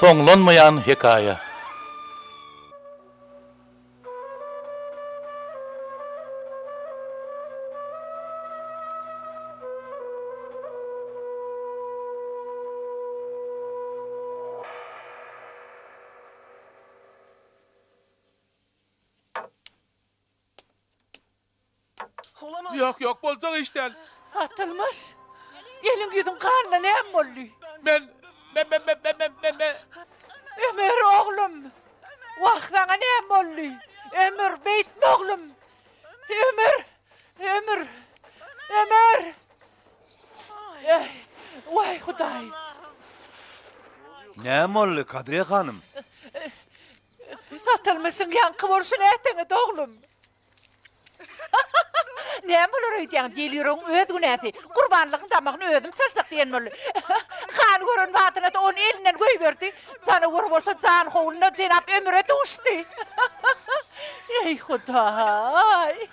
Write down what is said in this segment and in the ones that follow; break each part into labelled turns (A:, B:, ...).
A: Soňlanmaýan hekaýa.
B: Ýok, ýok, boljak iş däl.
C: Satylmyş. Eliň ýüzüň ganly näme boldy?
B: Men, men, men, men, men, men, men, men.
C: Ömer oglum. Wah, saňa näme boldy? Ömür, beýtme oglum. Ömür, Ömür, Ömür. Eý, waý Hudaý.
D: Näme boldy, Kadriýe hanym?
C: Satylmyşyň ýaňky bolşy näteňet oglum? Näme bolar öýdýäňiz, ýel ýüregiň öz günäsi. Gurbanlygyň damagyny özüm çaljak diýen boldy. Han gören badyna-da ony elinden goýberdi. Janawar bolsa janhowluna jenap Ömüre duşdy. Eý, Hudaý!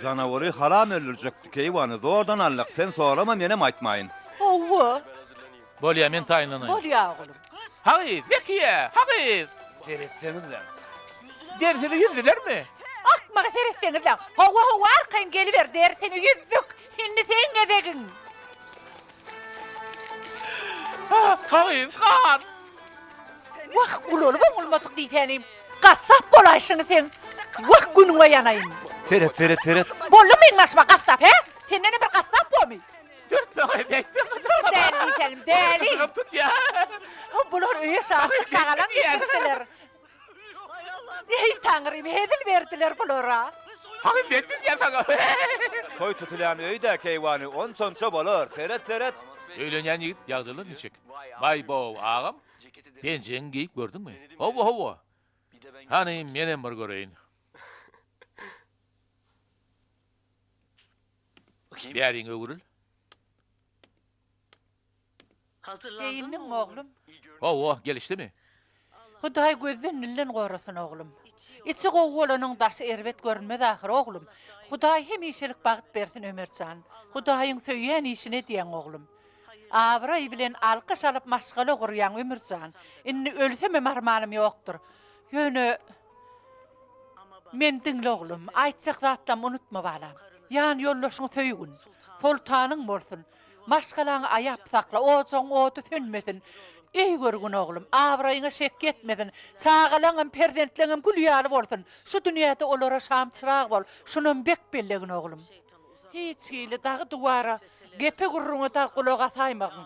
D: Janawary haram öldürjekdi, keýwany, zordan aldyk. Sen sorama, menem aýtmaýyn.
C: Hawa.
A: Bolýa, men taýynlanaýyn.
C: Bolýa, oglum.
B: Hagyz, Zekiýe, hagyz!
E: Seretseňizläň.
B: Derisini ýüzdülermi?
C: Akmaga seretseňizläň. Hawa, hawa, arkaýyn geliber, derisini ýüzdük. Indi seň gezegiň.
B: Hagyz, gan!
C: Wah, ulalybam ulmadyk diýsänim. Gassap bolaýşyň seň. Wah, günüňe ýanaýyn.
D: Seret, seret, seret.
C: Boldy meň başyma gassap, hä? Sendenem bir gassap bormy?
B: Dürtme, beýtme.
C: Däli diýsänim, däli.
B: Tutýar.
C: Bular öýe şatlyk şagalaň getiripdiler. Eý, Taňrym, hezil berdiler bulara.
B: Haky men bilýän saňa.
D: Toý tutulýan öý-dä, keýwany, onçonça bolar. Seret, seret.
A: Öýlenýän ýigit ýagdaýlar niçik? Baý-bow, agam, penjegiňi geýip gördüňmi? Hawa, hawa. Hany, menem bir göreýin. Bäriňe öwrül.
C: Geýindiňmi, oglum?
A: Hawa, gelişdimi?
C: Hudaý gözden-dilden gorasyn, oglum. Içi gowy bolanyň daşy erbet görünmez ahyry, oglum. Hudaý hemişelik bagt bersin, Ömer jan. Hudaýyň söýýän işini edýäň, oglum. Abraý bilen alkyş alyp maşgala gurýaň, Ömür jan. Indi ölsemem armanym ýokdur. Ýöne, meni diňle, oglum. Aýtjak zatlarymy unutma, balam. Ýan ýoldaşyňy söýgün. Soltanyň bolsun. Maşgalaňy aýap sakla, ojagyň ody sönmesin. Eý görgün oglum, abraýyňa şek ýetmesin. Çagalaňam, perzentleňem gül ýaly bolsun. Şu dünýäde olara şam-çyrag bol. Şunam bek bellegin oglum. Hiç hili dagy-duwara, gepe-gürrüňe dagy gulak asaýmagyn.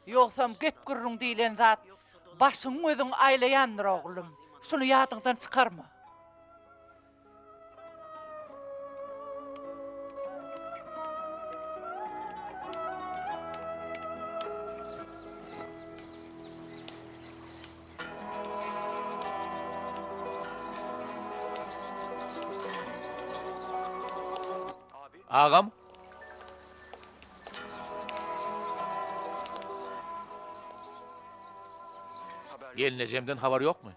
C: Ýogsam gep-gürrüň diýlen zat başyňy-gözüňi aýlaýandyr oglum. Şuny ýadyňdan çykarma.
A: Agam. Gelnejemden habar ýokmy?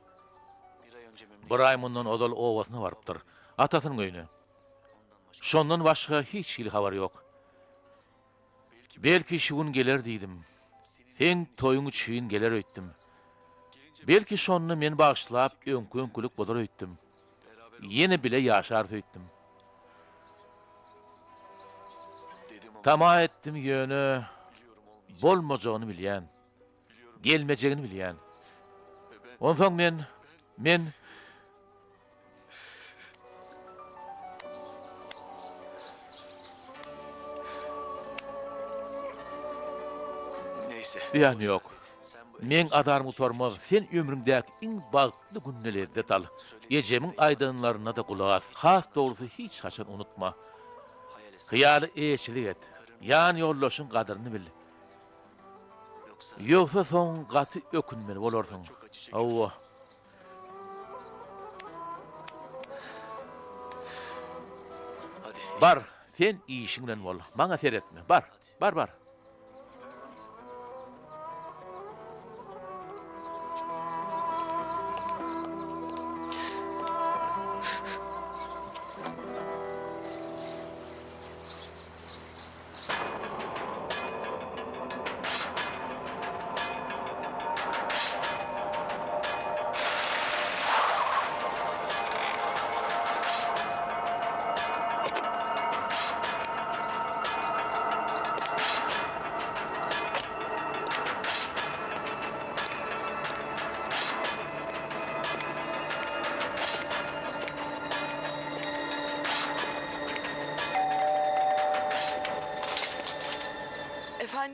A: Bir aý mundan ozal obasyna barypdyr. Atasynyň öýüne. Şondan başga hiç hili habar ýok. Belki şu gün geler diýdim. Seň toýuň üçin geler öýtdüm. Belki şonda meni bagyşlap öňki-öňkülik bolar öýtdüm. Ýene bile ýaşarys öýtdüm. Tama etdim ýöne bolmajagyny bilýän. Gelmejegini bilýän. Onsoň men, men. Zyýany ýok. Meň azarym gutarmaz, sen ömrüňdäki iň bagtly günde lezzet al. Ejemiň aýdanlaryna-da gulak as, has dogrusy hiç haçan unutma. Hyýaly eýeçilik et. Ýan ýoldaşyň gadyryny bil. Ýogsa soň gaty ökünmeli bolarsyň. Hawa. Bar, sen işiň bilen bol. Maňa seretme. Bar, bar, bar.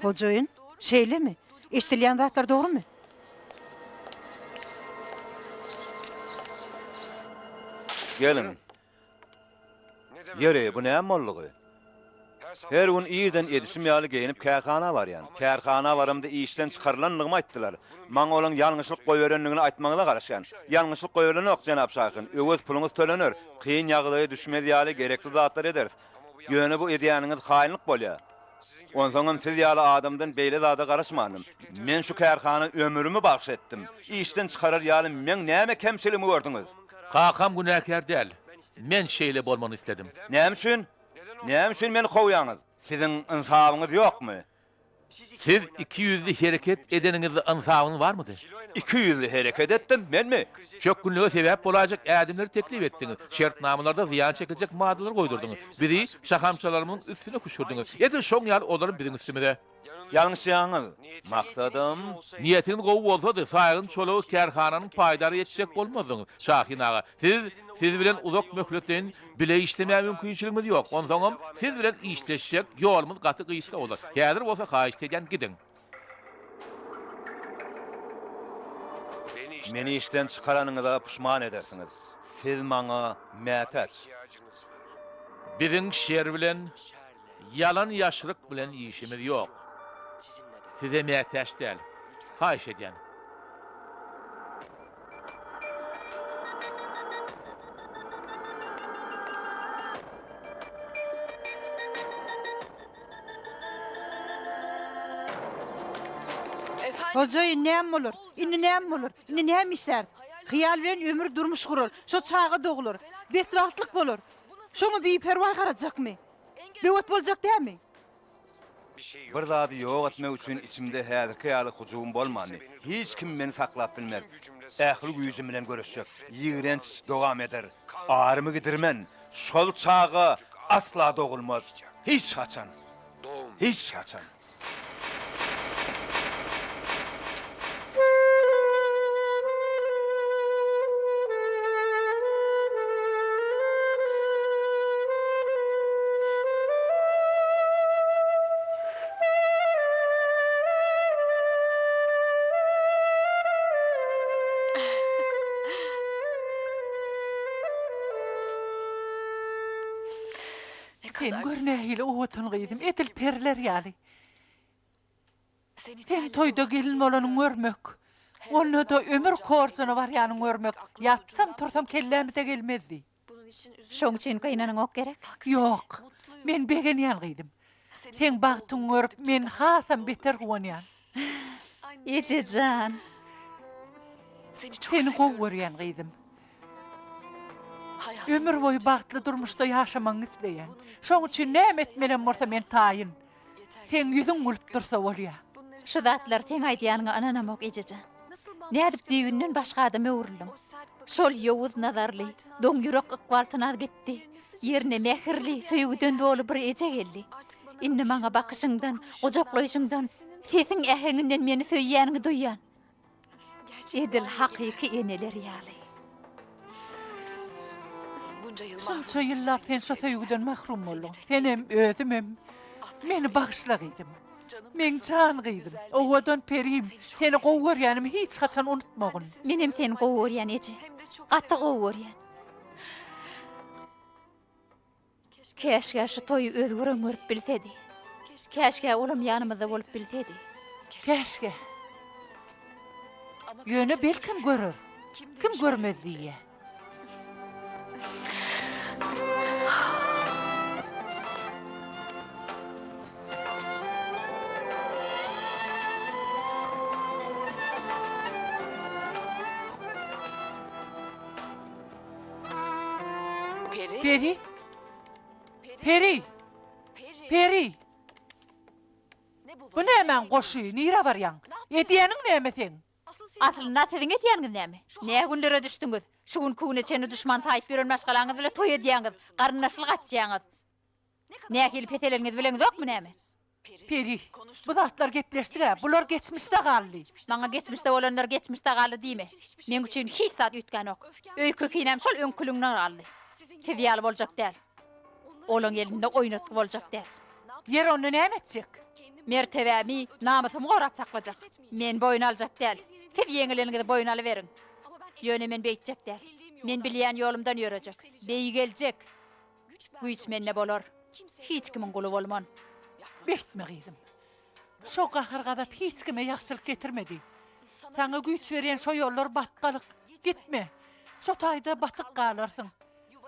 E: Hojaýyn, şeýlemi? Eşidilýän zatlar dogrumy?
D: Geliň. Ýeri, bu näme boldugy? Her gün irden edişim ýaly geýnip kärhana barýan. Kärhana baramda işden çykarylandygymy aýtdylar. Maňa olaň ýalňyşlyk goýberendigini aýtmagyňyza garaşýan. Ýalňyşlyk goýbelenok, jenap Şahin. Öwez puluňyz tölener. Kyn ýagdaýa düşmez ýaly gerekli zatlary ederis. Ýöne bu edýäniňiz haýynlyk bolýar. Onsoňam siz ýaly adamdan beýle zada garaşmandym. Men şu kärhana ömrümi bagyş etdim. Işden çykarar ýaly meň näme kemçiligimi gördüňiz?
A: Kakam günäkär däl. Men şeýle bolmagyny isledim.
D: Näme üçin? Näme üçin meni kowýaňyz? Siziň ynsabyňyz ýokmy?
A: Siz ikiýüzli hereket edeniňizde ynsabyňyz barmydy?
D: Ikiýüzli hereket etdim, menmi?
A: Çökgünlige sebäp bolaýjak ädimleri teklip etdiňiz, şertnamalarda zyýan çekiljek maddalary goýdurdyňyz, bizi şahamçalarymyzyň üstüne küşgürdiňiz. Edil şoň ýaly olaram biziň üstümize.
D: Ýalňyşýaňyz. Maksadym.
A: Niýetiňiz gowy bolsady, Saýgyn çolugy kärhananyň paýdary etjek bolmazdyňyz, Şahin aga. Siz, siz bilen uzak möhletleýin bile işlemäge mümkinçiligimiz ýok. Onsoňam, siz bilen işleşjek ýolumyz gaty gysga bolar. Häzir bolsa haýyşt edýän, gidiň.
D: Meni işden çykaranyňyza puşman edersiňiz. Siz maňa mätäç.
A: Biziň şer bilen, ýalan-ýaşryk bilen işimiz ýok. Size mätäç däl. Haýyş edýän.
E: Hojaýyn, näme bolar? Indi näme bolar? Indi näme işläris? Hyýal bilen ömür durmuş gurar. Şo çaga doglar. Betbagtlyk bolar. Şoňa biperwaý garajakmy? Böwet boljak dälmi?
D: Bir zady ýok etmek üçin içimde häzirki ýaly hyjuwym bolmandy. Hiç kim meni saklap bilmez. Ähli güýjüm bilen göreşjek. Ýigrenç dowam eder. Arymy gidirmen. Şol çaga asla dogulmaz. Hiç haçan. Hiç haçan.
C: Sen gör nähili owadan gyzym, edil periler ýaly. Seň toýda gelin bolanyňy görmek, onda-da ömür korjuna barýanyňy görmek ýatsam-tursam kelläme-de gelmezdi.
F: Şoň üçin gynanyňok gerek?
C: Ýok, men begenýän gyzym. Seň bagtyňy görüp, men hasam beter guwanýan.
F: Eje jan.
C: Seni gowy görýän gyzym. Ömür boýy bagtly durmuşda ýaşamagyňy isleýän. Şoň üçin näme etmelem bolsa men taýyn. Seň ýüzüň gülüp dursa bolýa.
F: Şu zatlary seň aýdýanyňa ynanamok ejejan. Nädip düýbünden başga adama öwrüldiň? Şol ýowuz nazarly, doňýürek ykbal synag gitdi. Ýerine mähirli, söýgüden doly bir eje geldi. Indi maňa bakyşyňdan, gujaklaýşyňdan, sesiň äheňinden meni söýýäniňi duýýan. Edil hakyky eneler ýaly.
C: Şunça ýyllap sen şo söýgüden mahrum bolduň. Senem, özümem. Meni bagyşla gyzym. Meň jan gyzym, owadan perim, seni gowy görýänimi hiç haçan unutmagyn.
F: Menem seni gowy görýän eje. Gaty gowy görýän. Käşgä şu toýy Özgürem görüp bilsedi. Käşgä olam ýanymyzda bolup bilsedi.
C: Käşgä. Ýöne belkem görer. Kim görmez diýýä. Peri? Peri! Peri! Bu nämäň goşy? Nirä barýaň? Edýäniň näme seň?
F: Aslynda siziň edýäniňiz näme? Nä günlere düşdüňiz? Şu günki güne çenli duşman saýyp ýören maşgalaňyz bile toý edýäňiz, garyndaşlyk açýaňyz. Nähili peseleniňizi bileňizokmy näme?
C: Peri, bu zatlar gepleşdik-ä, bular geçmişde galdy.
F: Maňa geçmişde bolanlar geçmişde galdy diýme. Meň üçin hiç zat üýtgänok. Öýke-kinem şol öňküliginden galdy. Siz ýaly boljak däl. Olaň elinde oýnatgy boljak däl.
C: Ýeri onda näme etjek?
F: Mertebämi, namysymy gorap saklajak. Men boýun aljak däl. Siz ýeňileniňizi boýun alyberiň. Ýöne men beýtjek däl. Men bilýän ýolumdan ýörejek. Beýgeljek. Güýç mende bolar. Hiç kimiň guly bolman.
C: Beýtme gyzym. Şo gahar-gazap hiç kime ýagşylyk getirmedi. Saňa güýç berýän şo ýollar batgalyk. Gitme. Şo taýda batyk galarsyň.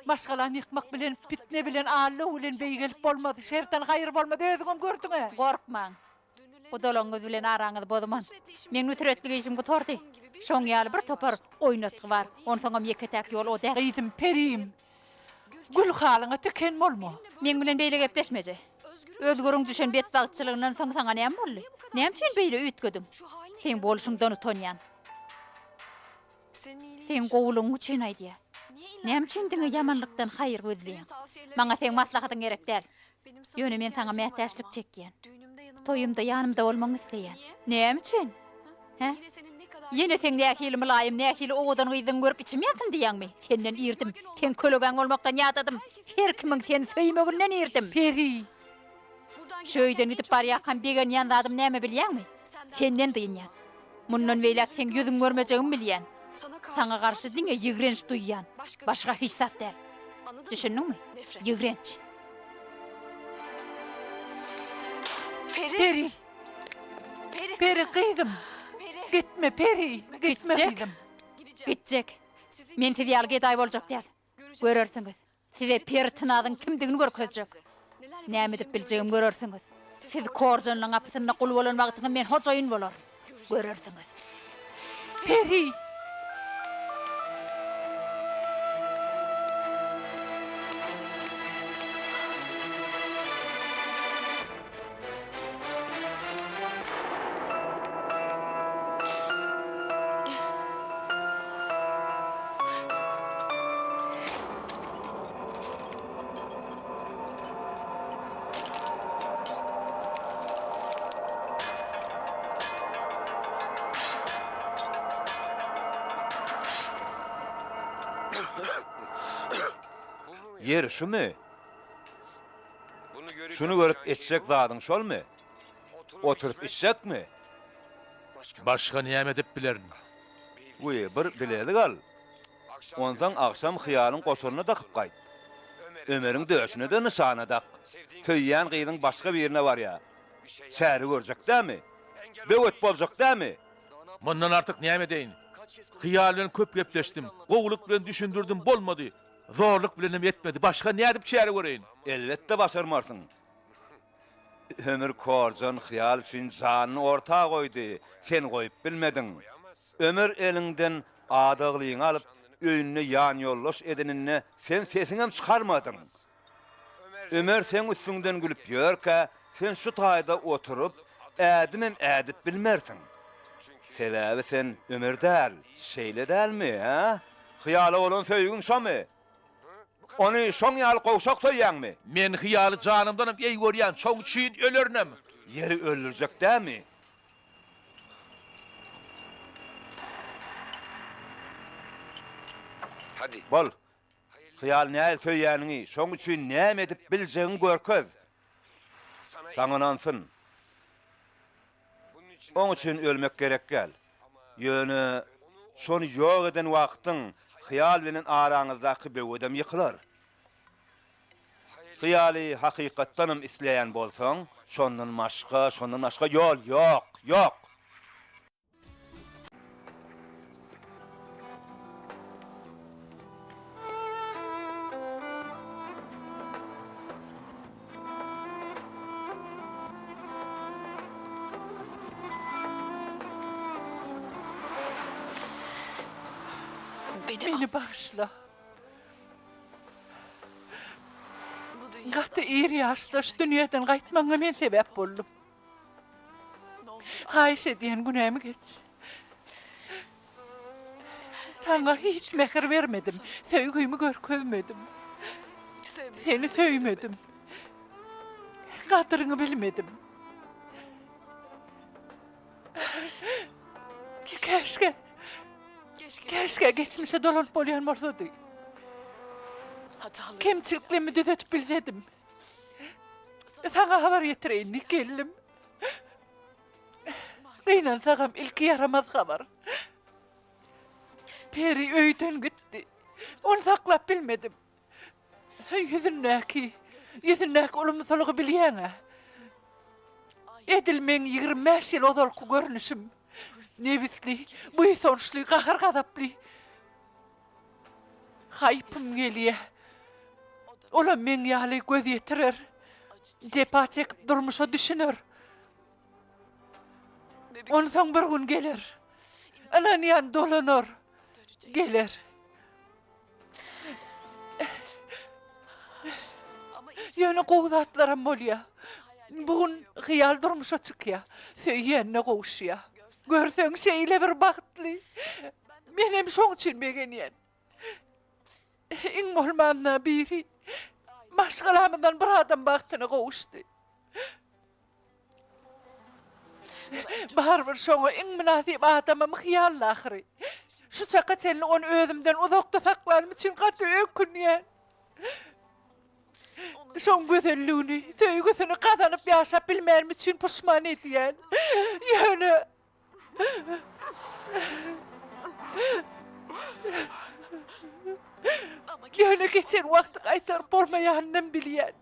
C: Maşgalany ýykmak bilen, pitne bilen, aldaw bilen beýgelip bolmaz. Şerden haýyr bolmaz, özüňem gördüň-ä.
F: Gorkmaň. Gudalaňyz bilen araňyzy bozman. Meň nusretlik işim gutardy. Şoň ýaly bir topar oýnatgy bar. Onsoňam ýeke-täk ýol o däl.
C: Gyzym, perim. Gül halyňa tiken bolma.
F: Meň bilen beýle gepleşme eje. Özgüriň düşen betbagtçylygyndan soň saňa näme boldy? Näme üçin beýle üýtgediň? Seň bolşuňdan utanýan. Seň gowulygyň üçin aýdýan. Näme üçin diňe ýamanlykdan haýyr gözleýäň? Maňa seň maslahatyň gerek däl. Ýöne men saňa mätäçlik çekýän. Toýumda ýanymda bolmagyňy isleýän. Näme üçin? Hä? Ýene seň nähili mylaýym, nähili owadan gyzdygyňy görüp içim ýansyn diýýäňmi? Senden irdim. Seň kölegäň bolmakdan ýadadym. Her kimiň seni söýmeginden irdim.
C: Peri!
F: Şu öýden gidip barýarkam begenýän zadym näme bilýäňmi? Senden dynýan. Mundan beýläk seň ýüzüňi görmejegimi bilýän. Saňa garşy diňe ýigrenç duýýan. Başga hiç zat däl. Düşündiňmi? Ýigrenç.
C: Peri! Peri gyzym! Gitme, Peri! Gitme gyzym!
F: Gitjek. Men siz ýaly gedaý boljak däl. Görersiňiz. Size Peri Tynazyň kimdigini görkezjek. Näme edip biljegimi görersiňiz. Siz Korjanlyň gapysynda gul bolan wagtyňyz men hojaýyn bolaryn. Görersiňiz.
C: Peri!
D: Ýeri şumy? Şuny görüp etjek zadyň şolmy? Oturyp içjekmi?
A: Başga näme edip bilerin?
D: Wiý, bir bilezik al. Onsoň agşam hyýalyň goşaryna dakyp gaýt. Ömeriň döşüne-de nyşana dak. Söýýän gyzyň başga birine barýa. Çäre görjek dämi? Böwet boljak dämi?
A: Mundan artyk näme edeýin? Hyýal bilen köp gepleşdim. Gowulyk bilen düşündirdim, bolmady. Zorluk bilenem etmedi. Başga nädip çäre göreýin?
D: Elbetde başarmarsyň. Ömür Korjan hyýal üçin janyny orta goýdy, sen goýup bilmediň. Ömür eliňden adaglyňy alyp, öýünde ýanýoldaş edeninde sen sesiňem çykarmadyň. Ömer seň üstüňden gülüp ýörkä, sen şu taýda oturyp, ädimem ädip bilmersiň. Sebäbi sen Ömer däl, şeýle dälmi, hä? Hyýala bolan söýgiň şomy? Ony şoň ýaly gowşak söýýäňmi?
A: Men hyýaly janymdanam eý görýän, şoň üçin ölerinem.
D: Ýeri öldürjek dämi? Bol. Hyýaly nähili söýýäniňi, şoň üçin näme edip biljegiňi görkez. Saňa ynansyn. Oň üçin ölmek gerek däl. Ýöne şony ýok eden wagtyň hyýal bilen araňyzdaky böwedem ýykylar. Hyýaly hakykatdanam isleýän bolsaň, şondan başga, şondan başga ýol ýok, ýok!
C: Meni bagyşla. Gaty ir ýaşda şu dünýeden gaýtmagyňa men sebäp boldum. Haýyş edýän günämi geç. Saňa hiç mähir bermedim, söýgimi görkezmedim. Seni söýmedim. Gadyryňy bilmedim. Käşgä, käşgä geçmişe dolanyp bolýan bolsady. Kemçiliklerimi düzetip bilsedim. Saňa habar ýetireýin diýip geldim. Gynansagam ilki ýaramaz habar. Peri öýden gitdi. Ony saklap bilmedim. Ýüzündäki, ýüzündäki ulumsylygy bilýäň-ä. Edil meň 25 ýyl ozalky görnüşim. Nebisli, buýsançly, gahar-gazaply. Haýpym gelýä. Olam meň ýaly göz ýetirer. Jepa çekip durmuşa düşüner. Onsoň bir gün geler. Ynanýan dolanar. Geler. Ýöne gowy zatlaram bolýa. Bu gün hyýal durmuşa çykýa. Söýýänine gowuşýa. Görseň şeýle bir bagtly. Menem şoň üçin begenýän. Iň bolmanda biri maşgalamyzdan bir adam bagtyna gowuşdy. Barybir şoňa iň mynasyp adamam hyýally ahyry. Şu çaka çenli ony özümden uzakda saklanym üçin gaty ökünýän. Şoň gözelligini, söýgüsini gazanyp ýaşap bilmänim üçin puşman edýän. Ýöne Ýöne geçen wagty gaýtaryp bolmaýanynam bilýän.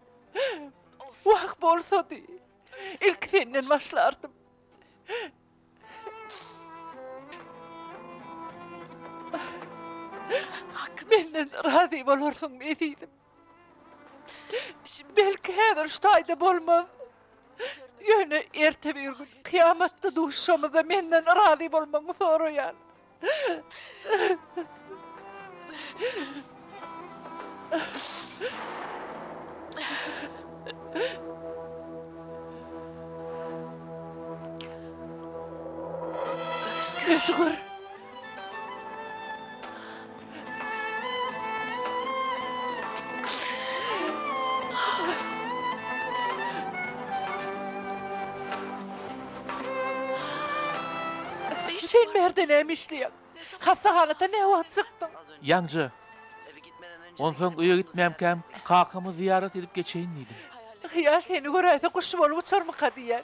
C: Wah bolsady. Ilki senden başlardym. Menden razy bolarsyňmy ezizim? Belki häzir şu taýda bolmaz. Ýöne erte bir gün kyýamatda duşuşamyzda menden razy bolmagyňy soraýan. Özgür. Sen bärde näme işleýäň? Hassahanada näwagt çykdyň?
A: Ýaňja. Onsoň öýe gitmämkäm, kakamy zyýarat edip geçeýin diýdim.
C: Hyýal seni göräýse guş bolup uçarmyka diýýän.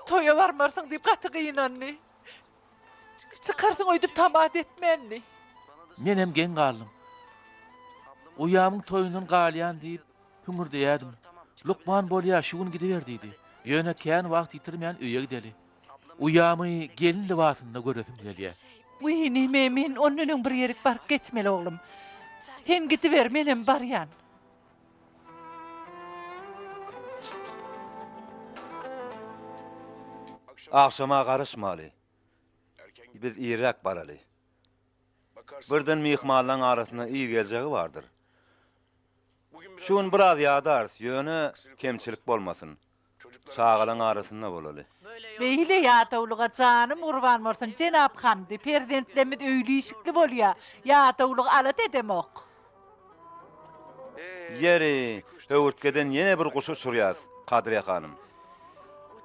C: Toýa barmarsyň diýip gaty gynandy. Çykarsyň öýdüp tama-da etmändi.
A: Menem geň galdym. Uýamyň toýundan galýan diýip, hüňürdeýärdim. Lukman bolýa, şu gün gidiber diýdi. Ýöne kän wagt ýitirmän öýe gideli. Uýamy gelin lybasynda göresim gelýär.
C: Wiý, neme, men ondan öň bir ýerik baryp geçmeli oglum. Sen gidiber, menem barýan.
D: Agşama garaşmaly. Biz irräk baraly. Birden myhmanlaň arasynda ir geljegi bardyr. Şu gün biraz ýadarys, ýöne kemçilik bolmasyn. Çagalaň arasynda bolaly.
C: Beýle ýadawlyga janym gurban bolsun, jenap Hamdy, perzentlerimiz öýli-işikli bolýa, ýadawlygy alada edemok.
D: Ýeri, höwürtgeden ýene bir guş uçurýas, Kadriýe hanym.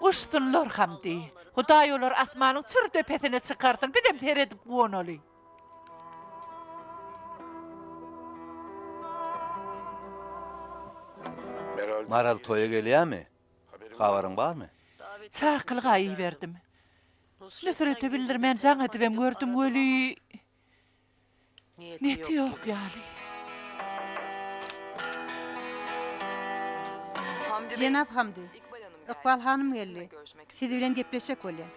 C: Uçsunlar, Hamdy. Hudaý olary asmanyň çür depesine çykarsyn, bizem seredip guwanaly.
D: Maral toýa gelýärmi? Habaryň barmy?
C: Çakylyk-a iberdim. Nusrete bildirmän jaň edibem gördüm weli, neti ýok ýaly.
E: Jenap Hamdy, Ykbal hanym geldi. Siz bilen gepleşjek bolýar.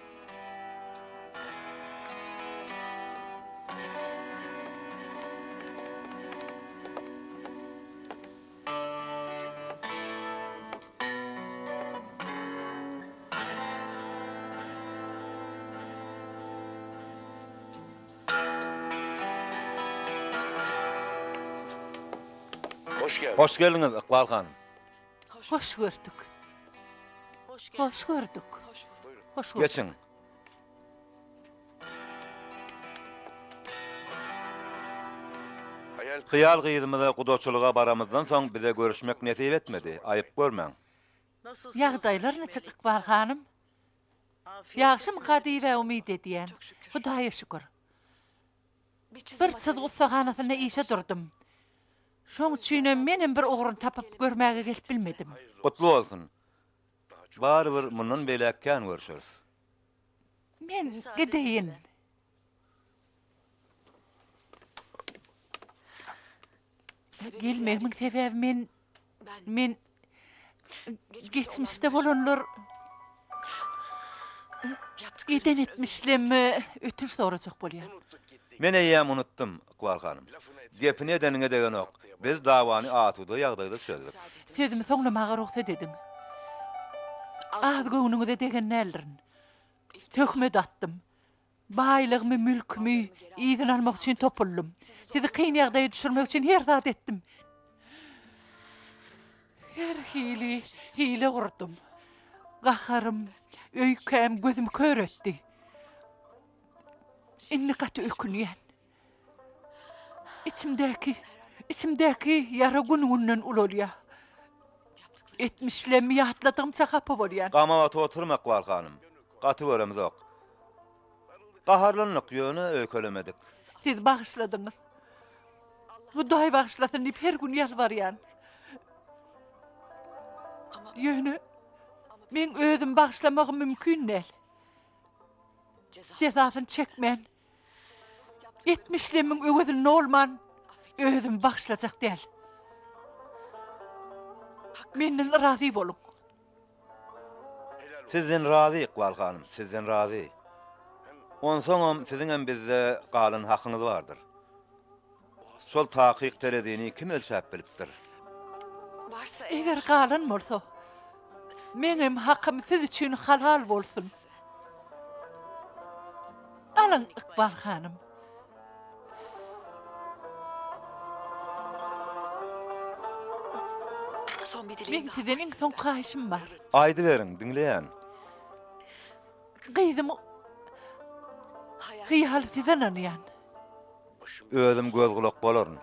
D: Hoş geldiňiz, Ykbal hanym.
C: Hoş gördük. Hoş gördük. Hoş gördük.
D: Geçiň. Hyýal gyzymyza gudaçylyga baramyzdan soň bize görüşmek nesip etmedi. Aýyp görmäň.
C: Ýagdaýlar niçik, Ykbal hanym? Ýagşymyka diýib-ä umyt edýän. Hudaýa şükür. Bir çyzgy ussahanasynda işe durdum. Şoň üçinem menem bir ugruny tapyp görmäge gelip bilmedim.
D: Gutly bolsun. Barybir mundan beýläk kän görşeris.
C: Men gideýin. Gelmegimiň sebäbi men men geçmişde bolanlar eden etmişlerime ötünç sorajak bolýan.
D: Men eýýäm unutdym, Ykbal hanym. Gepini edeniňe degenok. Biz dawany asuda ýagdaýda çözdük.
C: Sözümi soňlamaga rugsat ediň. Az göwnüňize degen däldirin. Töhmet atdym. Baýlygymy, mülkümi yzyna almak üçin topuldym. Sizi kyn ýagdaýa düşürmek üçin her zat etdim. Her hili hile gurdum. Gaharym, öýkäm gözümi kör etdi. Indi gaty ökünýän. Içimdäki, içimdäki ýara gün-günden ulalýar. Etmişlerimi ýatladygymça hapa bolýan.
D: Gama batyp oturma Ykbal hanym. Gaty göremzok. Gaharlandyk, ýöne öýkelemedik.
C: Siz bagyşladyňyz. Hudaý bagyşlasyn diýip her gün ýalbarýan. Ýöne meň özüm bagyşlamagym mümkin däl. Jezasyny çekmän, etmişlerimiň öwezini dolman, özümi bagyşlajak däl. Menden razy boluň.
D: Sizden razy, Ykbal hanym, sizden razy. Onsoňam siziňem bizde galan hakyňyz bardyr. Şol takyk terezini kim ölçäp bilipdir?
C: Eger galan bolsa, meňem hakym siz üçin halal bolsun. Alyň, Ykbal hanym. Meň sizden iň soňky haýyşym bar.
D: Aýdyberiň, diňleýän.
C: Gyzym Hyýaly size ynanýan.
D: Özüm göz-gulak bolaryn.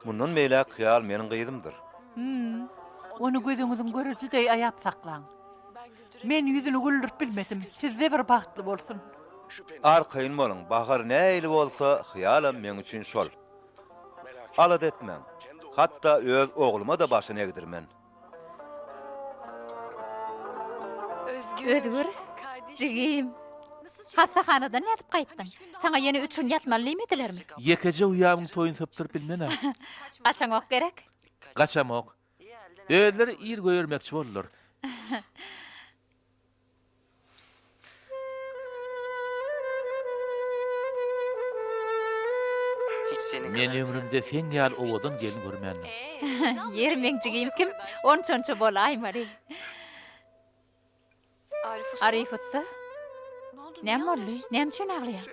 D: Mundan beýläk Hyýal meniň gyzymdyr.
C: Hüm. Ony gözüňiziň göreji deý aýap saklaň. Men ýüzüni güldürip bilmedim. Sizde bir bagtly bolsun.
D: Arkaýyn boluň, Bahar nähili bolsa, Hyýalam meň üçin şol. Alada etmäň. Hatda öz ogluma-da başyny egdirmen.
F: Özgür, jigim, hassahanadan nädip gaýtdyň? Saňa ýene üç gün ýatmaly diýmedilermi?
A: Ýekeje uýamyň toýuny sypdyryp bilmen-ä.
F: Gaçaňok gerek?
A: Gaçamok. Özleri ir goýbermekçi boldular. Men ömrümde seň ýaly owadan gelin görmändim.
F: Ýeri meň jigim kim? Onça-onça bolaýmaly. Aryf ussa, näme boldy? Näme üçin aglaýaň?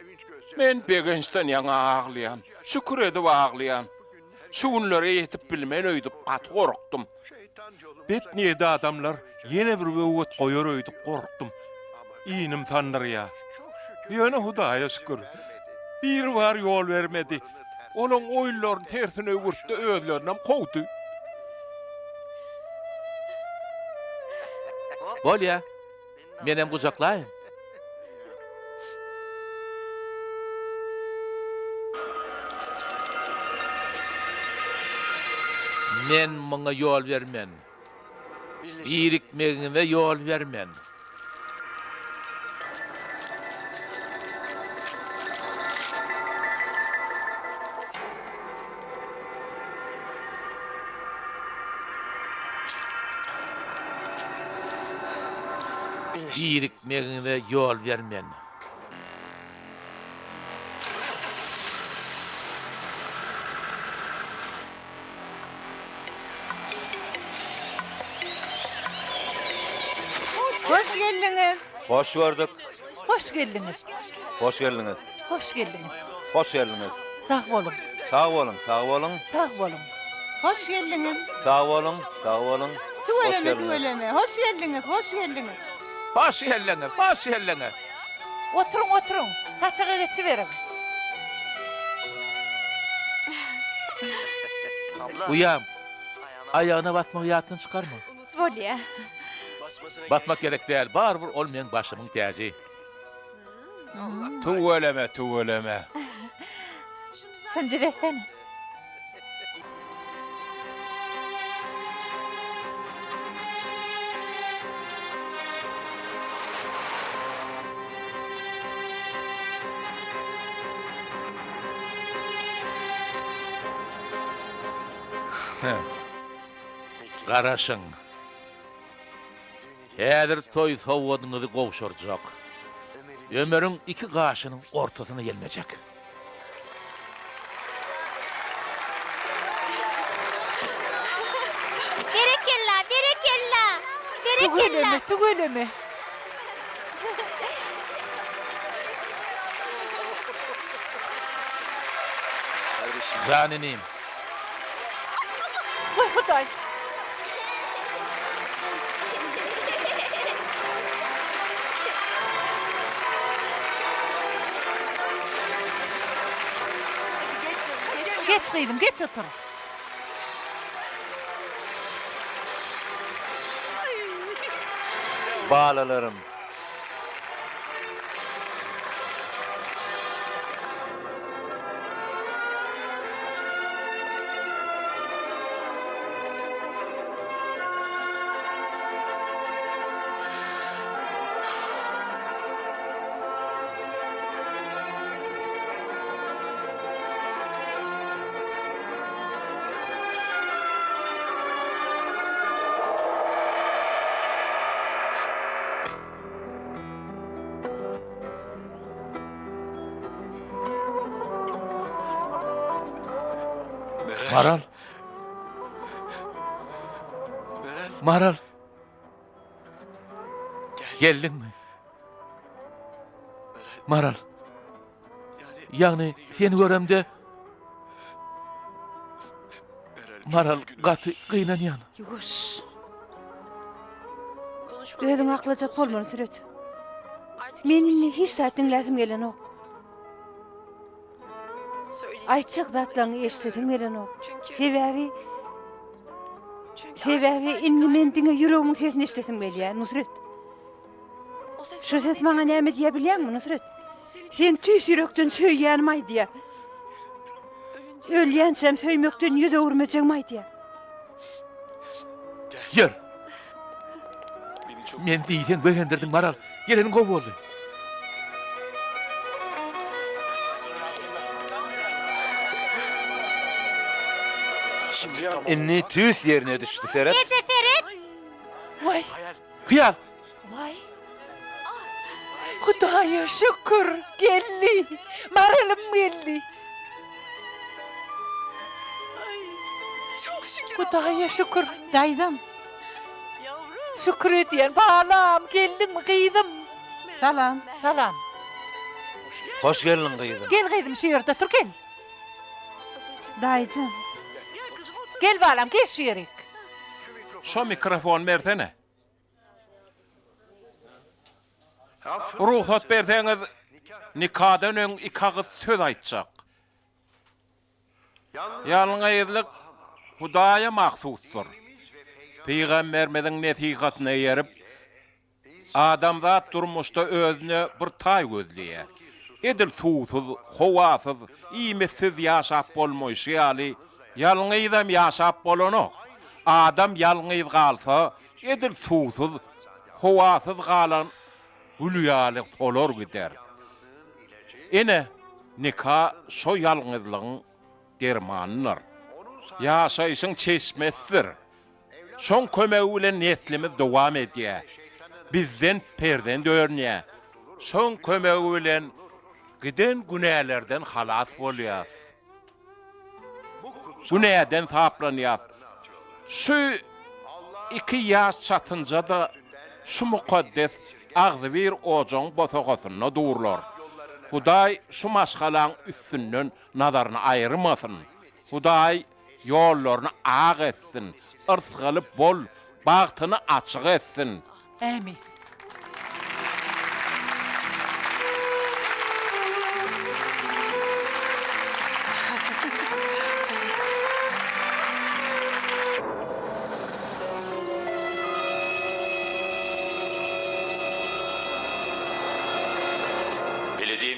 G: Men begençden ýaňa aglaýan. Şükür edip aglaýan. Şu günlere ýetip bilmen öýdüp gaty gorkdum.
H: Bet niýetli adamlar ýene bir böwet goýar öýdüp gorkdum. Inim sandyrýar. Ýöne Hudaýa şükür, Biribar ýol bermedi. Olaň oýunlaryny tersine öwürtdi, özlerinem kowdy.
A: Bolýa. Menem gujaklaýyn. Men muňa ýol bermen. Birikmegiňize ýol bermen. Birikmegiňize ýol bermen.
E: Hoş geldiňiz.
D: Hoş gördük.
C: Hoş geldiňiz.
D: Hoş geldiňiz.
C: Hoş geldiňiz.
D: Hoş geldiňiz.
C: Sag boluň.
D: Sag boluň, sag boluň.
C: Sag boluň.
E: Hoş geldiňiz.
D: Sag boluň, sag boluň.
E: Tüweleme, tüweleme. Hoş geldiňiz, hoş geldiňiz.
B: Hoş geldiňiz, hoş geldiňiz.
C: Oturyň, oturyň. Saçaga geçiberiň.
A: Uýam, aýagyna basmagy ýatdan çykarma.
F: Bolýa.
A: Basmak gerek däl, barybir ol meň başymyň täji.
G: Tüweleme, tüweleme.
F: Şuny düzetsene.
A: Garaşyň. Häzir toý sowgadyňyzy gowşurjak. Ömeriň iki gaşynyň ortasyna ýelmejek.
I: Berekella, berekella! Berekella!
C: Tüweleme, tüweleme!
A: Jan inim.
C: Waý, Hudaý! Geç gyzym, geç otur.
D: Balalarym.
A: Maral. Maral. Geldiňmi? Maral. Ýagny seni göremde Maral gaty gynanýan.
E: Ýuwaş. Özüňi aklajak bolma Nusret. Men indi hiç zat diňläsim gelenok. Aýtjak zatlaryňy eşidesim gelenok. Sebäbi Sebäbi indi men diňe ýüregimiň sesini eşidesim gelýär, Nusret. Şu ses maňa näme diýýär bilýäňmi, Nusret? Sen tüýs ýürekden söýýänimi aýdýar. Ölýänçäm söýmekden ýüz öwürmejegimi aýdýar.
A: Ýör. Meni diýseň begendirdiň, Maral. Geleniň gowy boldy.
D: Indi tüýs ýerine düşdi, seret.
I: Eje seret!
C: Waý.
A: Hyýal!
C: Waý. Hudaýa şükür, geldi. Maralym geldi. Hudaýa şükür.
E: Daýzam.
C: Şükür edýän. Balam, geldiňmi gyzym?
E: Salam.
C: Salam.
D: Hoş geldiň gyzym.
C: Gel gyzym şu ýerde otur gel.
E: Daýyjan.
C: Gel balam gel şu ýerik.
G: Şo mikrofony bersene. Rugsat berseňiz, nikadan öň iki agyz söz aýtjak. Ýalňyzlyk Hudaýa mahsusdyr. Pygamberimiziň nesihatyna eýerip, Adamzat durmuşda özüne bir taý gözleýär. Edil suwsuz, howasyz, iýmitsiz ýaşap bolmaýşy ýaly, ýalňyzam ýaşap bolanok. Adam ýalňyz galsa, edil suwsuz, howasyz galan gül ýaly solar gider. Ine, nika şo ýalňyzlygyň dermanydyr. Ýaşaýşyň çeşmesidir. Şoň kömegi bilen neslimiz dowam edýär. Bizden perzent örünýär. Şoň kömegi bilen giden günälerden halas bolýas. Günäden saplanýas. Şu iki ýaş çatynja-da şu mukaddes agzybir ojagyň bosagasynda durlar. Hudaý şu maşgalaň üstünden nazaryny aýyrmasyn. Hudaý Ýollaryny ak etsin, yrsgaly bol, bagtyny açyk etsin.
C: Ämin.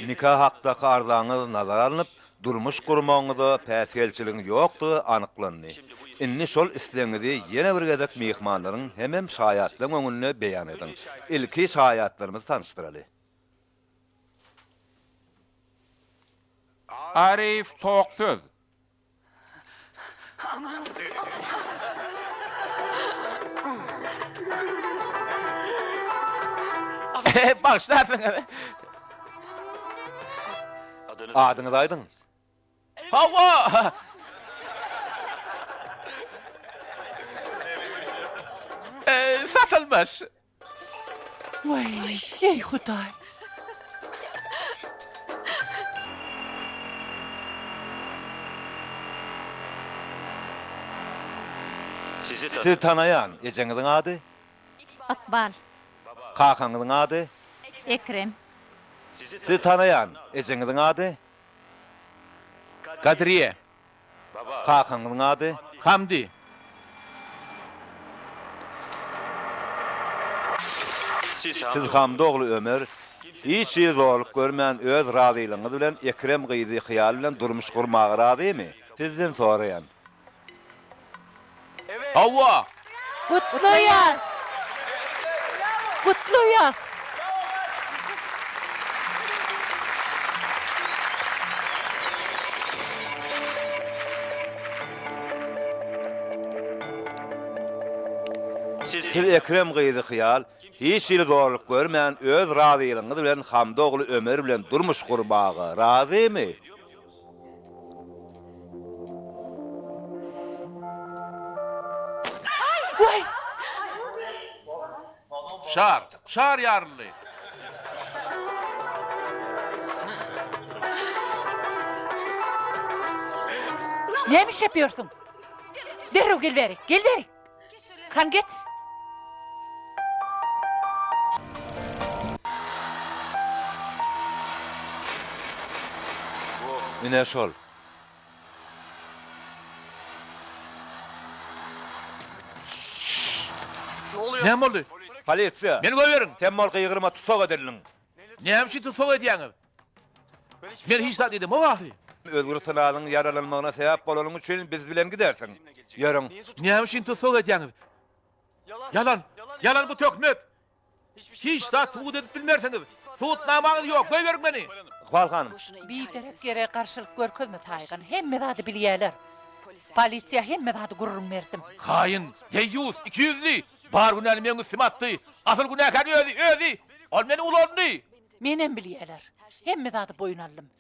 D: Nika hakdaky arzaňyz nazara alnyp, Durmuş gurmagyňyza päsgelçiligiň ýokdugy anyklandy. Indi şol islegiňizi ýene bir gezek myhmanlaryň hemem şaýatlaryň öňünde beýan ediň. Ilki şaýatlarymyzy tanyşdyraly.
G: Arif Toksöz.
B: Bagyşlarsyňyz.
D: Adyňyzy aýdyň.
B: Hawa! Satylmyş.
C: Waý, eý Hudaý!
D: Sizi tanaýan, ejeňiziň ady?
F: Ykbal.
D: Kakaňyzyň ady?
F: Ekrem.
D: Sizi tanaýan, ejeňiziň ady?
B: Kadriýe.
D: Kakaňyzyň ady?
B: Hamdy.
D: Siz Hamdy ogly Ömer, hiç hili zorluk görmän öz razylygyňyz bilen Ekrem gyzy Hyýal bilen durmuş gurmaga razymy? Sizden soraýan.
B: Hawa!
C: Gutlaýas! Gutlaýas!
D: Siz Ekrem gyzy Hyýal, hiç hili zorluk görmän öz razylygyňyz bilen Hamdy ogly Ömer bilen durmuş gurmaga razymy?
B: Şar, şar ýaryldy.
C: Näme iş ýapýorsyň? Derrew gel bärik, gel bärik. Hany geç.
D: Ine şol.
A: Näme boldy?
D: Polisiýa!
A: Meni goýberiň!
D: Sen bol gygyrma tussag edildiň.
A: Näme üçin tussag edýäňiz? Men hiç zat edemok ahyry.
D: Özgür Tynalyň ýaralanmagyna sebäp bolanyň üçin biz bilen gidersiň. Ýörüň.
A: Näme üçin tussag edýäňiz? Ýalan! Ýalan bu töhmet! Hiç zat subut edip bilmersiňiz. Subutnamaňyz ýok, goýberiň meni!
D: Ykbal hanym.
C: Biderek ýere garşylyk görkezme Taýgan. Hemme zady bilýäler. Polisiýa hemme zady gürrüň berdim.
A: Haýyn, deýýus, ikiýüzli! Bar günäni meň üstüme atdy. Asyl günäkär özi, özi! Ol meni ulandy!
C: Menem bilýäler. Hemme zady boýun aldym.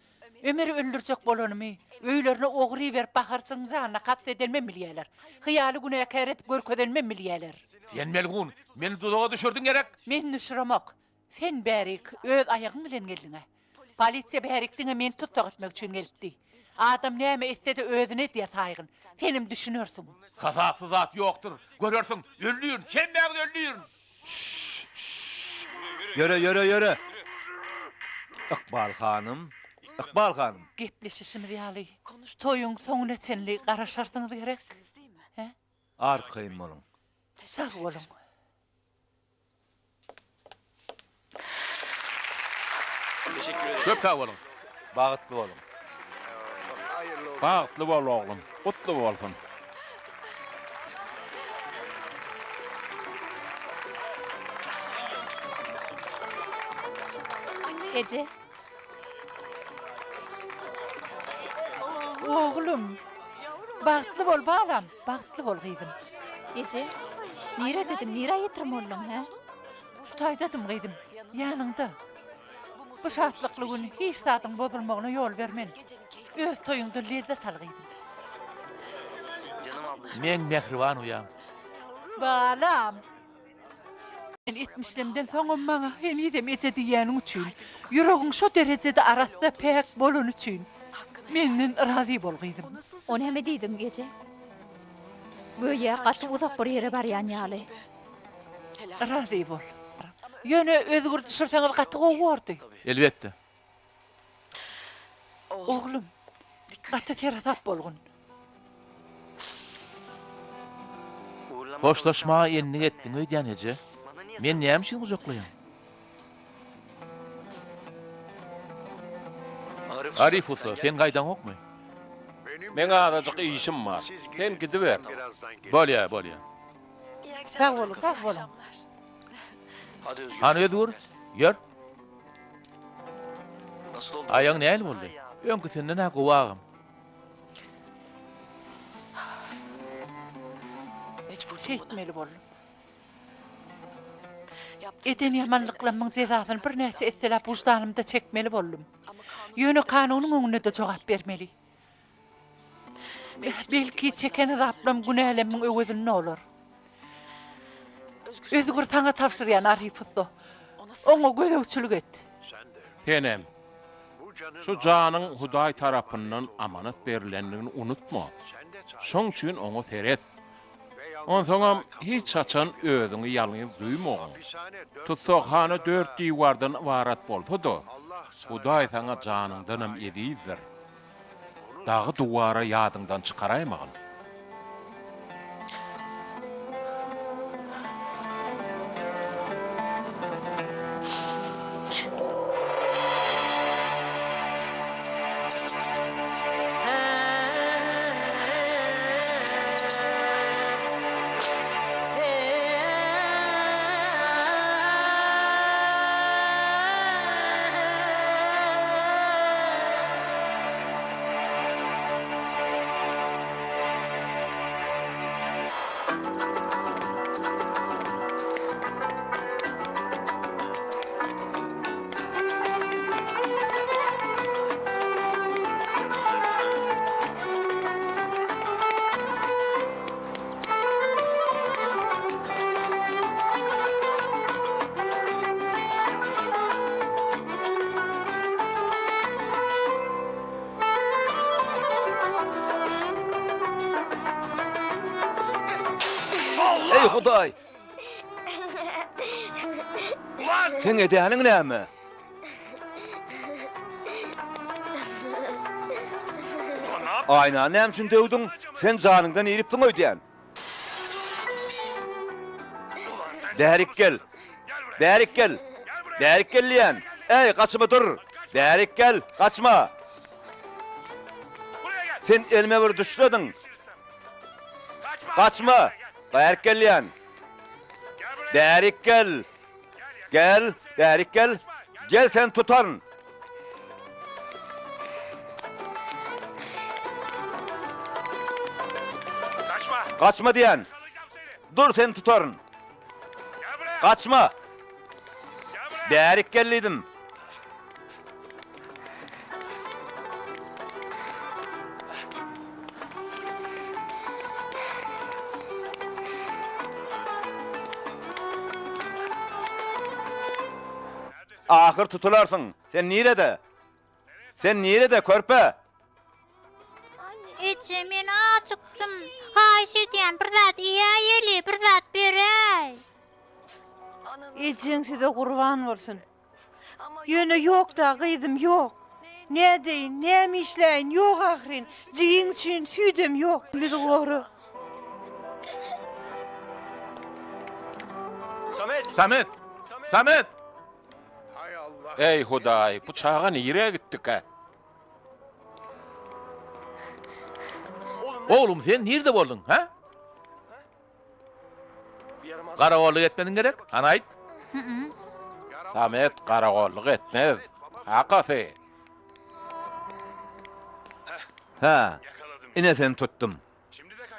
C: Ömeri öldürjek bolanymy, öýlerine ogry iberip Baharjygyň janyna kast edenimem bilýäler. Hyýaly günäkär edip görkezenimem bilýäler.
A: Sen melgun, meni duzaga düşürdiň gerek?
C: Men düşüremok. Sen bärik öz aýagyň bilen geldiň-ä. Polisiýa bärik diňe meni tussag etmek üçin gelipdi. Adam näme etse-de özüne edýär saýgyn. Senem düşünersiň.
A: Hasapsyz zat ýokdur. Görersiň, öldürin, hemmäňizi öldürin!
D: Ýöre, ýöre, ýöre! Ykbal hanym, Ykbal hanym!
C: Gepleşişimiz ýaly, toýuň soňuna çenli garaşarsyňyz gerek? Hä?
D: Arkaýyn boluň.
C: Sag boluň.
A: Köp sag boluň.
D: Bagtly boluň.
G: Bagtly bol oglum. Gutly bolsun.
F: Eje.
C: Oglum. Bagtly bol balam. Bagtly bol gyzym.
F: Eje, niredediň, nirä ýetirim bolduň, hä?
C: Şu taýdadym gyzym, ýanyňda. Bu şatlykly gün hiç zadyň bozulmagyna ýol bermen. Öz toýuňda lezzet al gyzym.
A: Meň mähriban uýam.
C: Balam! Men etmişlemden soňam maňa henizem eje diýýäniň üçin, ýüregiň şo derejede arassa, päk bolany üçin menden razy bol gyzym.
F: O näme diýdiň, eje? Göýä gaty uzak bir ýere barýan ýaly.
C: Razy bol. Ýöne özgür düşürseňiz gaty gowy bordy.
A: Elbetde.
C: Oglum, gaty seresap bolgun.
A: Hoşlaşmaga endik etdiň öýdýän eje. Meni näme üçin gujaklaýaň? Arif ussa, sen gaýdaňokmy?
G: Meň azajyk işim bar. Sen gidiber.
A: Bolýa, bolýa.
C: Sag boluň, sag boluň.
A: Hany Özgür, ýör. Aýagyň nähili boldy? Öňküsinden-ä gowy agam.
C: Şeýtmeli boldum. Eden ýamanlyklarymyň jezasyny birnäçe esseläp wyždanymda çekmeli boldum. Ýöne kanunyň öňünde-de jogap bermeli. Belki, çeken azaplarym günälerimiň öwezini dolar. Özgür saňa tabşyrýan Aryf ussa. Oňa gözegçilik et.
G: Senem, şu janyň Hudaý tarapyndan amanat berlendigini unutma. Şoň üçin oňa seret. Onsoňam hiç haçan özüňi ýalňyz duýmagyn. Tussaghana dört diwardan ybarat bolsa-da, Hudaý saňa janyňdanam ezizdir. Dagy-duwara ýadyňdan çykaraýmagyn.
D: Eý, Hudaý! Seň edýäniň näme? Aýnany näme üçin döwdüň? Sen janyňdan iripsiň öýdýän. Bärik gel. Bärik gel. Bärik gel diýýän. Eý, gaçma dur. Bärik gel, gaçma. Sen elime bir düşlediň. Gaçma. Bärik gel diýýän. Bärik gel. Gel, bärik gel. Gel seni tutaryn. Gaçma diýen. Dur seni tutaryn. Gaçma. Bärik gel diýdim. Ahyr tutularsyň. Sen nirede? Sen nirede, körpe?
I: Eje, men ajykdym. Haýyş edýän, bir zat iýäýeli, bir zat beräý.
E: Ejeň size gurban bolsun. Ýöne ýok-da, gyzym, ýok. Nädeýin, näme işläýin, ýok ahyryn. Jigiň üçin süýdem ýok. Bizi gora.
A: Samet! Samet!
G: Eý, Hudaý, bu çaga nirä gitdikä?
A: Oglum, sen nirde bolduň, hä? Garagolluk etmediň gerek? Hany aýt.
G: Samet garagolluk etmez. Kakasy.
D: Hä, ine seni tutdum.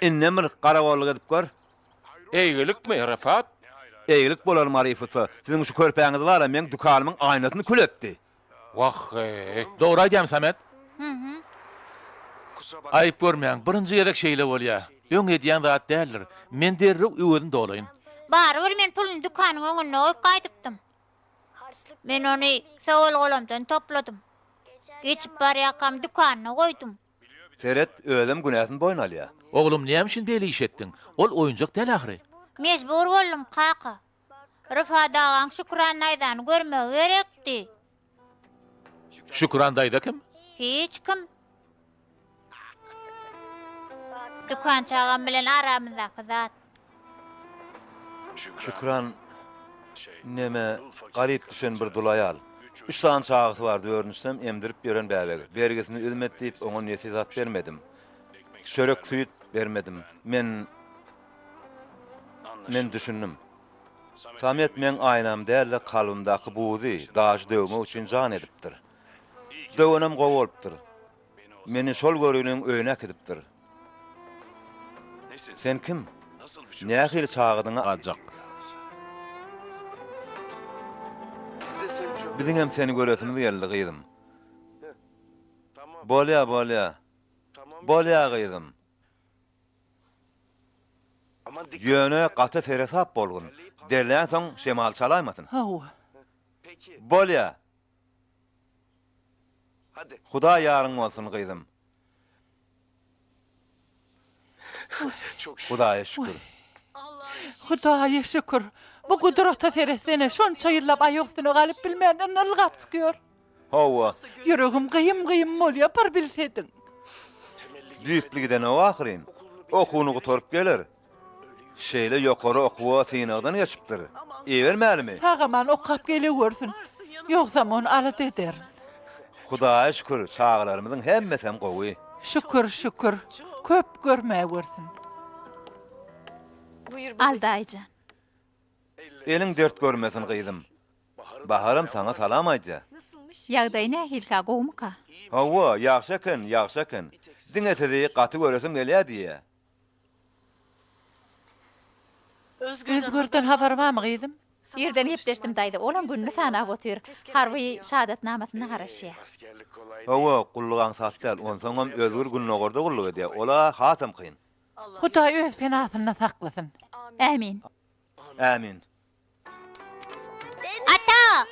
D: Indem bir garagolluk edip gör.
G: Eýgilikmi, Rifat?
D: Eýgilik bolar, Maryf ussa. Siziň şu körpäňiz bar-a, meň dükanymyň aýnasyny kül etdi.
G: Wah-eý.
A: Dogry aýdýaň, Samet. Aýyp görmäň, birinji gezek şeýle bolýa. Öň edýän zat däldir. Men derrew öwezini dolaýyn.
I: Barybir men puluny dükanyň öňünde goýup gaýdypdym. Men ony sowal-golamdan topladym. Geçip barýarkam dükanda goýdum.
D: Seret, özem günäsini boýun alýa.
A: Oglum, näme üçin beýle iş etdiň? Ol oýunjak däl ahyry.
I: Mejbur boldum, kaka. Ryfat agaň Şükran daýzany görmegi gerekdi.
A: Şükran daýza kim?
I: Hiç kim. Dükançy agam bilen aramyzdaky zat.
D: Şükran neme garyp düşen bir dul aýal. Üç sany çagasy bar, dördünjisem emdirip ýören bäbegi. Bergisini üzmedi diýip, oňa nesi zat bermedim. Çörek-süýt bermedim. Men Men düşündim. Samet meň aýnam däl-de kalbymdaky buzy, daşy döwmek üçin jan edipdir. Döwenem gowy bolupdyr. Meni şol görgüliň öýüne äkidipdir. Sen kim? Nähili çagadyňa
G: Galjak.
D: Biziňem seni göresimiz geldi, gyzym. Bolýa, bolýa. Bolýa, gyzym. Ýöne gaty seresap bolgun. Derlänsoň şemal çalaýmasyn.
C: Hawa.
D: Bolýa. Hudaý ýaryň bolsun, gyzym. Hudaýa şükür.
C: Hudaýa şükür. Bu gudrata seretsene, şonça ýyllap aýak üstüne galyp bilmän, indi ylgap çykýar.
D: Hawa.
C: Ýüregim gyýym-gyýym bolýar, bir bilsediň.
D: Düýpli gidenok ahyryn. Okuwyny gutaryp geler. Şeýle ýokary okuwa synagdan geçipdir. Ibermälimi?
C: Sag-aman okap gelewersin. Ýogsam ony alada ederin.
D: Hudaýa şükür, çagalarymyzyň hemmesem gowy.
C: Şükür, şükür. Köp görmäwersin.
F: Al daýyjan.
D: Eliň dert görmesin gyzym. Baharam saňa salam aýdýar.
F: Ýagdaýy nähilikä, gowumyka?
D: Hawa, ýagşy eken, ýagşy eken. Diňe sizi gaty göresim gelýär diýýär.
C: Özgürden habar barmy gyzym?
F: Irden gepleşdim daýza, olam gününi sanap otyr. Harby şahadatnamasyna garaşýar.
D: Hawa, gulluk aňsat däl, onsoňam Özgür gündogarda gulluk edýär, ol-a hasam kyn.
C: Hudaý öz penasynda saklasyn.
F: Ämin.
D: Ämin.
I: Ata!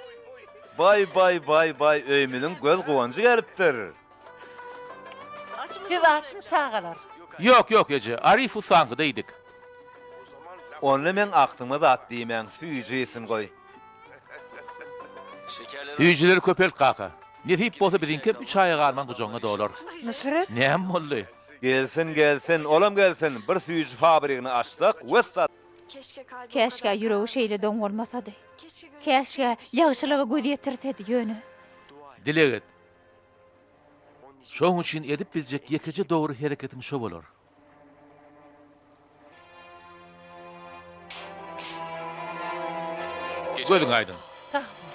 D: Baý baý baý baý öýümiziň göz guwanjy gelipdir.
C: Siz açmy çagalar?
A: Ýok ýok eje, Arif ussaňkyda iýdik.
D: Onda meň agtygyma zat diýmäň, süýji iýsin goý.
A: Süýjüleri köpelt kaka. Nesip bolsa biziňkem üç aýa galman gujagyňa dolar.
E: Nusret.
A: Näme boldy?
D: Gelsin gelsin, olam gelsin, bir süýji fabrigini açsak, wessalam.
F: Käşgä ýüregi şeýle doň bolmasady. Käşgä ýagşylyga göz ýetirsedi, ýöne.
A: Dileg et. Şoň üçin edip biljek ýekeje dogry hereketiň şo bolar. Gözüň aýdyň.
C: Sag bol.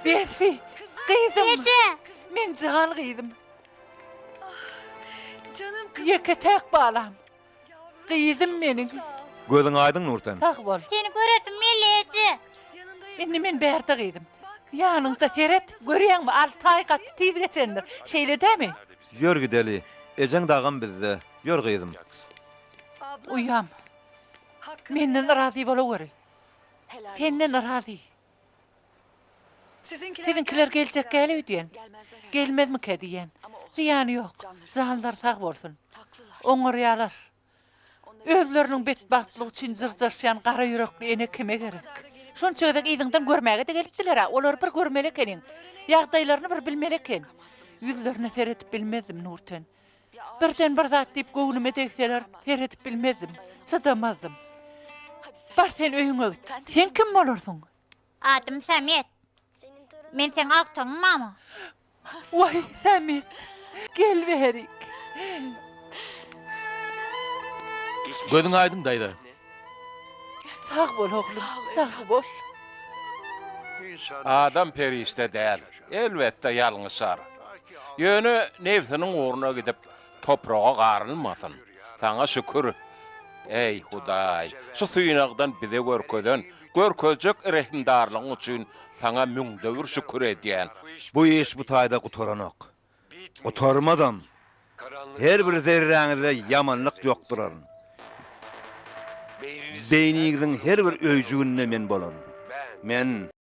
C: Berfi, gyzym.
I: Eje!
C: Meň jan gyzym. Ýeke-täk balam. Gyzym meniň.
D: Gözüň aýdyň Nurten.
C: Sag bol.
I: Seni göresim geldi eje.
C: Indi men bärde gyzym. Ýanyňda seret, görýäňmi, alty aý gaty tiz geçendir. Şeýle dämi?
D: Ýör gideli. Ejeň dagam bizde. Ýör gyzym.
C: Uýam. Menden razy bolaweri. Senden razy. Siziňkiler geljek däl öýdýän. Gelmezmikä diýýän. Zyýany ýok. Janlary sag bolsun. Oňarýalar. Özleriniň betbagtlygy üçin jyrjaşýan gara ýürekli ene kime gerek? Şonça gezek yzyňdan görmäge-de gelipdiler-ä. Olary bir görmeli ekeniň. Ýagdaýlaryny bir bilmeli eken. Ýüzlerine seredip bilmezdim, Nurten. Birden bir zat diýip göwnüme degseler, seredip bilmezdim. Çydamazdym. Bar sen öýüňe git. Sen kim bolarsyň?
I: Adym Samet. Men seň agtygyň mama.
C: Waý, Samet, gel bärik.
A: Gözüň aýdyň daýza.
C: Sag bol oglum, sag bol.
G: Adam perişde däl, elbetde ýalňyşar. Ýöne nebsiniň ugruna gidip, topraga garylmasyn. Saňa şükür, eý, Hudaý, şu synagdan bize görkezen, görkezjek rehimdarlygyň üçin Saňa müňde bir şükür edýän.
D: Bu iş bu taýda gutaranok. Gutarmazam. Her bir zerräňizde ýamanlyk ýokduraryn. Beýniňiziň her bir öýjüginde men bolaryn. Men.